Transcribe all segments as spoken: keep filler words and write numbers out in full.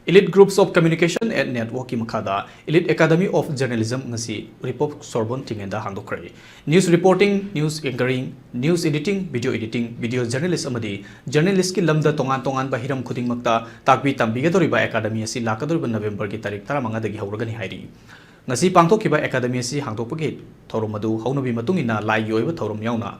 Elite Groups of Communication and Networkꯀꯤ ꯃꯈꯥꯗ Elite Academy of Journalism ꯉꯁꯤ ꯎꯔꯤꯄꯣꯛ ꯁꯣꯔꯕꯣꯟ ꯊꯤꯡꯉꯦꯟꯗ ꯍꯥꯡꯗꯣꯛꯈ꯭ꯔꯦ꯫ News reporting, news anchoring, news editing, video editing, video journalist ꯑꯃꯗꯤ journalistꯀꯤ ꯂꯝꯗ ꯇꯣꯉꯥꯟ ꯇꯣꯉꯥꯟꯕ ꯍꯤꯔꯝ ꯈꯨꯗꯤꯡꯃꯛꯇ ꯇꯥꯛꯄꯤ ꯇꯝꯕꯤꯒꯗꯧꯔꯤꯕ academy ꯑꯁꯤ ꯂꯥꯛꯀꯗꯧꯔꯤꯕ Novemberꯒꯤ ꯇꯥꯔꯤꯛ ꯇꯔꯥꯃꯉꯥꯗꯒꯤ ꯍꯧꯔꯒꯅꯤ ꯍꯥꯏꯔꯤ꯫ ꯉꯁꯤ ꯄꯥꯡꯊꯣꯛꯈꯤꯕ academy ꯑꯁꯤ ꯍꯥꯡꯗꯣꯛꯄꯒꯤ ꯊꯧꯔꯝ ꯑꯗꯨ ꯍꯧꯅꯕꯤ ꯃꯇꯨꯡ ꯏꯟꯅ ꯂꯥꯏꯒꯤ ꯑꯣꯏꯕ ꯊꯧꯔꯝ ꯌꯥꯎꯅ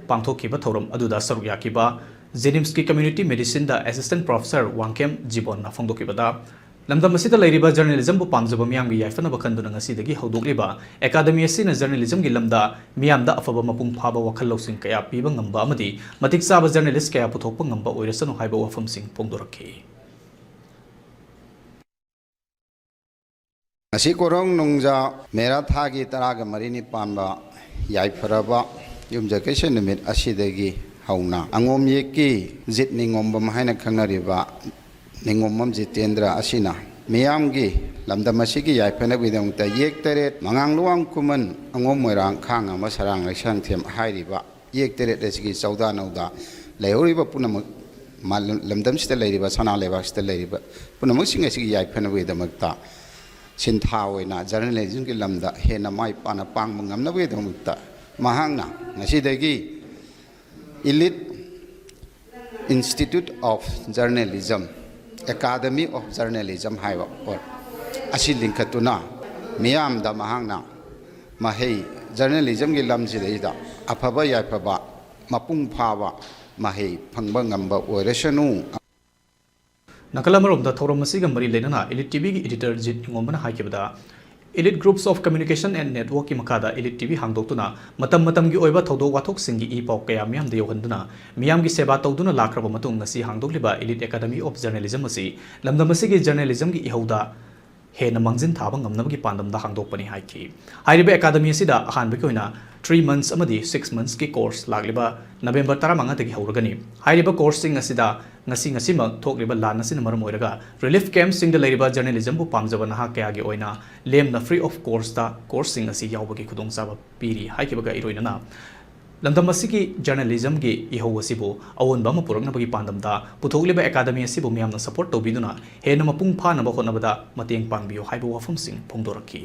ꯄꯥꯡꯊꯣꯛꯈꯤꯕ ꯊꯧꯔꯝ ꯑꯗꯨꯗ ꯁꯔꯨꯛ ꯌꯥꯈꯤꯕ JNIMSꯀꯤ Community Medicineꯗ Assistant Professor ꯋꯥꯡꯈꯦꯝ ꯖꯤꯕꯣꯟꯅ ꯐꯣꯡꯗꯣꯛꯈꯤꯕꯗ, ꯂꯝꯗꯝ ꯑꯁꯤꯗ ꯂꯩꯔꯤꯕ journalismꯕꯨ ꯄꯥꯝꯖꯕ ꯃꯤꯌꯥꯝꯒꯤ ꯌꯥꯏꯐꯅꯕ ꯈꯟꯗꯨꯅ ꯉꯁꯤꯗꯒꯤ ꯍꯧꯗꯣꯛꯂꯤꯕ academy ꯑꯁꯤꯅ journalismꯒꯤ ꯂꯝꯗ ꯃꯤꯌꯥꯝꯗ ꯑꯐꯕ ꯃꯄꯨꯡ ꯐꯥꯕ ꯋꯥꯈꯜ ꯂꯧꯁꯤꯡ ꯀꯌꯥ ꯄꯤꯕ ꯉꯝꯕ ꯑꯃꯗꯤ ꯃꯇꯤꯛ ꯆꯥꯕ journalist ꯀꯌꯥ ꯄꯨꯊꯣꯛꯄ ꯉꯝꯕ ꯑꯣꯏꯔꯁꯅꯨ ꯍꯥꯏꯕ ꯋꯥꯐꯝꯁꯤꯡ ꯐꯣꯡꯗꯣꯔꯛꯈꯤ꯫ ꯉꯁꯤ ꯀꯣꯔꯧ ꯅꯣꯡꯖꯥ ꯃꯦꯔꯥ ꯊꯥꯒꯤ ꯇꯔꯥꯒ ꯃꯔꯤꯅꯤ ꯄꯥꯟꯕ ꯌꯥꯏꯐꯔꯕ ꯌꯨꯝꯖꯀꯩꯁ ꯅꯨꯃꯤꯠ ꯑꯁꯤꯗꯒꯤ ꯍꯧꯅ ꯑꯉꯣꯝ ꯌꯦꯛꯀꯤ ꯖꯤꯠ ꯅꯤꯉꯣꯝꯕꯝ ꯍꯥꯏꯅ ꯈꯪꯅꯔꯤꯕ ꯅꯤꯉꯣꯝꯕꯝ ꯖꯤꯇꯦꯟꯗ꯭ꯔ ꯑꯁꯤꯅ ꯃꯤꯌꯥꯝꯒꯤ ꯂꯝꯗꯝ ꯑꯁꯤꯒꯤ ꯌꯥꯏꯐꯅꯕꯒꯤꯗꯃꯛꯇ ꯌꯦꯛ ꯇꯔꯦꯠ, ꯃꯉꯥꯡ ꯂꯨꯋꯥꯡ ꯈꯨꯃꯟ, ꯑꯉꯣꯝ ꯃꯣꯏꯔꯥꯡ, ꯈꯥꯡ ꯑꯃ ꯁꯔꯥꯡ ꯂꯩꯁꯥꯡꯊꯦꯝ ꯍꯥꯏꯔꯤꯕ ꯌꯦꯛ ꯇꯔꯦꯠ ꯑꯁꯤꯒꯤ ꯆꯧꯗꯥ ꯅꯧꯗꯥ ꯂꯩꯍꯧꯔꯤꯕ ꯄꯨꯝꯅꯃꯛ, ꯃꯥꯂꯦꯝ-, ꯂꯝꯗꯝꯁꯤꯗ ꯂꯩꯔꯤꯕ, ꯁꯅꯥ ꯂꯩꯕꯥꯛꯁꯤꯗ ꯂꯩꯔꯤꯕ ꯄꯨꯝꯅꯃꯛꯁꯤꯡ ꯑꯁꯤꯒꯤ ꯌꯥꯏꯐꯅꯕꯒꯤꯗꯃꯛꯇ ꯁꯤꯟꯊꯥ ꯑꯣꯏꯅ journalismꯒꯤ ꯂꯝꯗ ꯍꯦꯟꯅ ꯃꯥꯏ ꯄꯥꯛꯅ ꯄꯥꯡꯕ ꯉꯝꯅꯕꯒꯤꯗꯃꯛꯇ ꯃꯍꯥꯛꯅ ꯉꯁꯤꯗꯒꯤ Elite Institute of Journalism, Academy of Journalism ꯍꯥꯏꯕ ꯑꯣꯏ꯫ ꯑꯁꯤ ꯂꯤꯡꯈꯠꯇꯨꯅ ꯃꯤꯌꯥꯝꯗ ꯃꯍꯥꯛꯅ ꯃꯍꯩ, journalismꯒꯤ ꯂꯝꯁꯤꯗꯩꯗ ꯑꯐꯕ ꯌꯥꯏꯐꯕ, ꯃꯄꯨꯡ ꯐꯥꯕ ꯃꯍꯩ ꯐꯪꯕ ꯉꯝꯕ ꯑꯣꯏꯔꯁꯅꯨ꯫ ꯅꯥꯀꯜ ꯑꯃꯔꯣꯝꯗ ꯊꯧꯔꯝ ꯑꯁꯤꯒ ꯃꯔꯤ ꯂꯩꯅꯅ Elite TVꯒꯤ editor ꯖꯤꯠ ꯅꯤꯉꯣꯝꯕꯅ ꯍꯥꯏꯈꯤꯕꯗ, Elite Groups of Communication and Networkꯀꯤ ꯃꯈꯥꯗ Elite TV ꯍꯥꯡꯗꯣꯛꯇꯨꯅ ꯃꯇꯝ ꯃꯇꯝꯒꯤ ꯑꯣꯏꯕ ꯊꯧꯗꯣꯛ ꯋꯥꯊꯣꯛꯁꯤꯡꯒꯤ ꯏ ꯄꯥꯎ ꯀꯌꯥ ꯃꯤꯌꯥꯝꯗ ꯌꯧꯍꯟꯗꯨꯅ ꯃꯤꯌꯥꯝꯒꯤ ꯁꯦꯕꯥ ꯇꯧꯗꯨꯅ ꯂꯥꯛꯈ꯭ꯔꯕ ꯃꯇꯨꯡ ꯉꯁꯤ ꯍꯥꯡꯗꯣꯛꯂꯤꯕ Elite Academy of Journalism ꯑꯁꯤ ꯂꯝꯗꯝ ꯑꯁꯤꯒꯤ journalismꯒꯤ ꯏꯍꯧꯗ ꯍꯦꯟꯅ ꯃꯥꯡꯖꯤꯟ ꯊꯥꯕ ꯉꯝꯅꯕꯒꯤ ꯄꯥꯟꯗꯝꯗ ꯍꯥꯡꯗꯣꯛꯄꯅꯤ ꯍꯥꯏꯈꯤ꯫ ꯍꯥꯏꯔꯤꯕ academy ꯑꯁꯤꯗ ꯑꯍꯥꯟꯕꯒꯤ ꯑꯣꯏꯅ three months ꯑꯃꯗꯤ six monthsꯀꯤ course ꯂꯥꯛꯂꯤꯕ November ꯇꯔꯥꯃꯉꯥꯗꯒꯤ ꯍꯧꯔꯒꯅꯤ꯫ ꯍꯥꯏꯔꯤꯕ courseꯁꯤꯡ ꯑꯁꯤꯗ ꯉꯁꯤ ꯉꯁꯤꯃꯛ ꯊꯣꯛꯂꯤꯕ ꯂꯥꯟ ꯑꯁꯤꯅ ꯃꯔꯝ ꯑꯣꯏꯔꯒ relief campꯁꯤꯡꯗ ꯂꯩꯔꯤꯕ journalismꯕꯨ ꯄꯥꯝꯖꯕ ꯅꯍꯥ ꯀꯌꯥꯒꯤ ꯑꯣꯏꯅ ꯂꯦꯝꯅ free of courseꯇ courseꯁꯤꯡ ꯑꯁꯤ ꯌꯥꯎꯕꯒꯤ ꯈꯨꯗꯣꯡꯆꯥꯕ ꯄꯤꯔꯤ ꯍꯥꯏꯈꯤꯕꯒ ꯏꯔꯣꯏꯅꯅ ꯂꯝꯗꯝ ꯑꯁꯤꯒꯤ ꯖꯔꯅꯦꯂꯤꯖꯝꯒꯤ ꯏꯍꯧ ꯑꯁꯤꯕꯨ ꯑꯑꯣꯟꯕ ꯑꯃ ꯄꯨꯔꯛꯅꯕꯒꯤ ꯄꯥꯟꯗꯝꯗ ꯄꯨꯊꯣꯛꯂꯤꯕ ꯑꯦꯀꯥꯗꯃꯤ ꯑꯁꯤꯕꯨ ꯃꯤꯌꯥꯝꯅ ꯁꯄꯣꯔꯠ ꯇꯧꯕꯤꯗꯨꯅ ꯍꯦꯟꯅ ꯃꯄꯨꯡ ꯐꯥꯅꯕ ꯍꯣꯠꯅꯕꯗ ꯃꯇꯦꯡ ꯄꯥꯡꯕꯤꯌꯨ ꯍꯥꯏꯕ ꯋꯥꯐꯝꯁꯤꯡ ꯐꯣꯡꯗꯣꯔꯛꯈꯤ꯫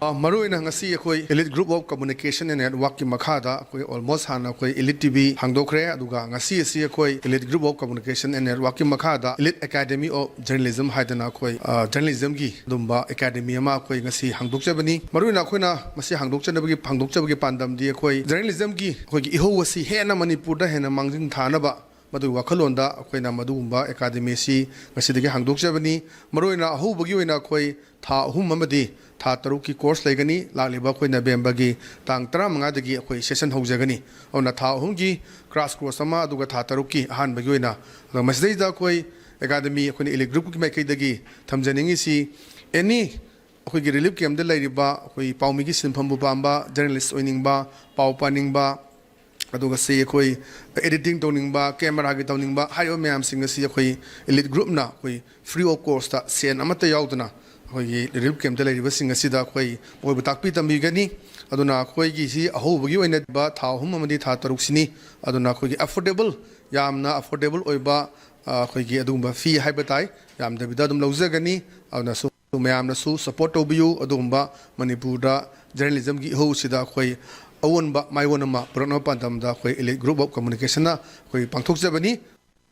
ꯑ, ꯃꯔꯨꯑꯣꯏꯅ ꯉꯁꯤ ꯑꯩꯈꯣꯏ Elite Group of Communication and Networkꯀꯤ ꯃꯈꯥꯗ ꯑꯩꯈꯣꯏ almost ꯍꯥꯟꯅ ꯑꯩꯈꯣꯏ Elite TV ꯍꯥꯡꯗꯣꯛꯈ꯭ꯔꯦ, ꯑꯗꯨꯒ ꯉꯁꯤ ꯑꯁꯤ ꯑꯩꯈꯣꯏ Elite Group of Communication and Networkꯀꯤ ꯃꯈꯥꯗ Elite Academy of Journalism ꯍꯥꯏꯗꯅ ꯑꯩꯈꯣꯏ, ꯑ, journalismꯒꯤ ꯑꯗꯨꯝꯕ academy ꯑꯃ ꯑꯩꯈꯣꯏ ꯉꯁꯤ ꯍꯥꯡꯗꯣꯛꯆꯕꯅꯤ꯫ ꯃꯔꯨꯑꯣꯏꯅ ꯑꯩꯈꯣꯏꯅ ꯃꯁꯤ ꯍꯥꯡꯗꯣꯛꯆꯅꯕꯒꯤ ꯍꯥꯡꯗꯣꯛꯆꯕꯒꯤ ꯄꯥꯟꯗꯝꯗꯤ ꯑꯩꯈꯣꯏ journalismꯒꯤ ꯑꯩꯈꯣꯏꯒꯤ ꯏꯍꯧ ꯑꯁꯤ ꯍꯦꯟꯅ ꯃꯅꯤꯄꯨꯔꯗ ꯍꯦꯟꯅ ꯃꯥꯡꯖꯤꯟ ꯊꯥꯅꯕ ꯃꯗꯨꯒꯤ ꯋꯥꯈꯜꯂꯣꯟꯗ ꯑꯩꯈꯣꯏꯅ ꯃꯗꯨꯒꯨꯝꯕ academy ꯑꯁꯤ ꯉꯁꯤꯗꯒꯤ ꯍꯥꯡꯗꯣꯛꯆꯕꯅꯤ꯫ ꯃꯔꯨꯑꯣꯏꯅ ꯑꯍꯧꯕꯒꯤ ꯑꯣꯏꯅ ꯑꯩꯈꯣꯏ ꯊꯥ ꯑꯍꯨꯝ ꯑꯃꯗꯤ ꯊꯥ ꯇꯔꯨꯛꯀꯤ course ꯂꯩꯒꯅꯤ꯫ ꯂꯥꯛꯂꯤꯕ ꯑꯩꯈꯣꯏ Novemberꯒꯤ ꯇꯥꯡ ꯇꯔꯥꯃꯉꯥꯗꯒꯤ ꯑꯩꯈꯣꯏ session ꯍꯧꯖꯒꯅꯤ꯫ ꯑꯗꯨꯅ ꯊꯥ ꯑꯍꯨꯝꯒꯤ crash course ꯑꯃ, ꯑꯗꯨꯒ ꯊꯥ ꯇꯔꯨꯛꯀꯤ ꯑꯍꯥꯟꯕꯒꯤ ꯑꯣꯏꯅ꯫ ꯑꯗꯣ ꯃꯁꯤꯗꯩꯗ ꯑꯩꯈꯣꯏ academy, ꯑꯩꯈꯣꯏꯅ Elite Groupꯀꯤ ꯃꯥꯏꯀꯩꯗꯒꯤ ꯊꯝꯖꯅꯤꯡꯉꯤꯁꯤ, any ꯑꯩꯈꯣꯏꯒꯤ relief campꯇ ꯂꯩꯔꯤꯕ ꯑꯩꯈꯣꯏ ꯄꯥꯎꯃꯤꯒꯤ ꯁꯤꯟꯐꯝꯕꯨ ꯄꯥꯝꯕ, journalist ꯑꯣꯏꯅꯤꯡꯕ, ꯄꯥꯎ ꯄꯥꯅꯤꯡꯕ, ꯑꯗꯨꯒ ꯁꯤ ꯑꯩꯈꯣꯏ editing ꯇꯧꯅꯤꯡꯕ, cameraꯒꯤ ꯇꯧꯅꯤꯡꯕ, ꯍꯥꯏꯔꯤꯕ ꯃꯌꯥꯝꯁꯤꯡ ꯑꯁꯤ ꯑꯩꯈꯣꯏ Elite Groupꯅ ꯑꯩꯈꯣꯏ free of cost ꯁꯦꯟ ꯑꯃꯠꯇ ꯌꯥꯎꯗꯅ ꯑꯩꯈꯣꯏꯒꯤ relief campꯇ ꯂꯩꯔꯤꯕꯁꯤꯡ ꯑꯁꯤꯗ ꯑꯩꯈꯣꯏ ꯃꯈꯣꯏꯕꯨ ꯇꯥꯛꯄꯤ ꯇꯝꯕꯤꯒꯅꯤ꯫ ꯑꯗꯨꯅ ꯑꯩꯈꯣꯏꯒꯤ ꯁꯤ ꯑꯍꯧꯕꯒꯤ ꯑꯣꯏꯅ ꯊꯥ ꯑꯍꯨꯝ ꯑꯃꯗꯤ ꯊꯥ ꯇꯔꯨꯛꯁꯤꯅꯤ꯫ ꯑꯗꯨꯅ ꯑꯩꯈꯣꯏꯒꯤ affordable, ꯌꯥꯝꯅ affordable ꯑꯣꯏꯕ, ꯑ, ꯑꯩꯈꯣꯏꯒꯤ ꯑꯗꯨꯒꯨꯝꯕ fee ꯍꯥꯏꯕ ꯇꯥꯏ, ꯌꯥꯝꯗꯕꯤꯗ ꯑꯗꯨꯝ ꯂꯧꯖꯒꯅꯤ꯫ ꯑꯗꯨꯅꯁꯨ ꯃꯌꯥꯝꯅꯁꯨ support ꯇꯧꯕꯤꯌꯨ꯫ ꯑꯗꯨꯒꯨꯝꯕ ꯃꯅꯤꯄꯨꯔꯗ journalismꯒꯤ ꯏꯍꯧꯁꯤꯗ ꯑꯩꯈꯣꯏ ꯑꯑꯣꯟꯕ ꯃꯥꯏꯑꯣꯟ ꯑꯃ ꯄꯨꯔꯛꯅꯕ ꯄꯥꯟꯗꯝꯗ ꯑꯩꯈꯣꯏ Elite Group of Communicationꯅ ꯑꯩꯈꯣꯏ ꯄꯥꯡꯊꯣꯛꯆꯕꯅꯤ꯫